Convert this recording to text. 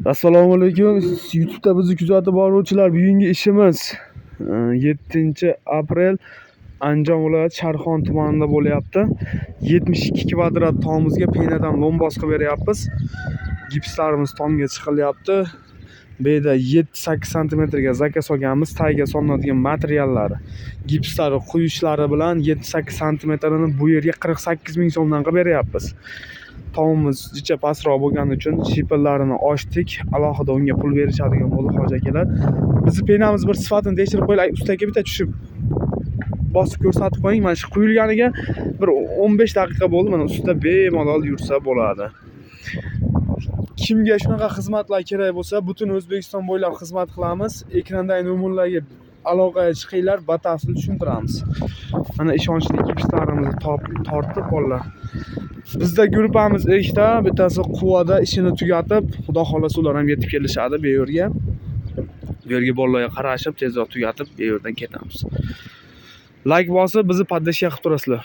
Assalomu alaykum. YouTube'da bizni kuzatib boruvchilar, bugungi ishimiz 7-aprel Andijon viloyati Sharxon tumanida bo'lyapti. 72 kvadrat tomimizga penadan lombos qilib beryapmiz. Gipslarimiz tomga chiqilyapti. Bu yerda 7-8 santimetrga заказ olganmiz, tagiga solinadigan materiallari. Gipslari quyishlari bilan 7-8 santimetrini bu yerga 48 ming so'mdan qilib beryapmiz. Tomimiz jicha pastroq bo'lgani uchun shiferlarini ochdik. Alohida unga pul berishadigan bo'ldi hoji akalar. Bizni penamiz bir sifatini tekshirib qo'yinglar. Usta aka, bitta tushib bosib ko'rsatib qo'ying. Mana shu quyilganiga bir 15 daqiqa bo'ldi. Mana ustida bemalol yursa bo'ladi. Kimga shunaqa xizmatlar kerak bo'lsa, butun O'zbekiston bo'ylab xizmat qilamiz. Ekrandagi nomerlarga aloqaga chiqinglar, batafsil tushuntiramiz. Mana ishonchli gipslarimizni tortib bolalar. Bizda gruppamiz ikkita, bittasi Quvada ishini tugatib, Xudo xohlasa ular ham yetib kelishadi bu yerga. Bu yerga bolalarga qarashib, tezroq tugatib, bu yerdan ketamiz. Layk bosib, bizni поддержка qilib turasizlar.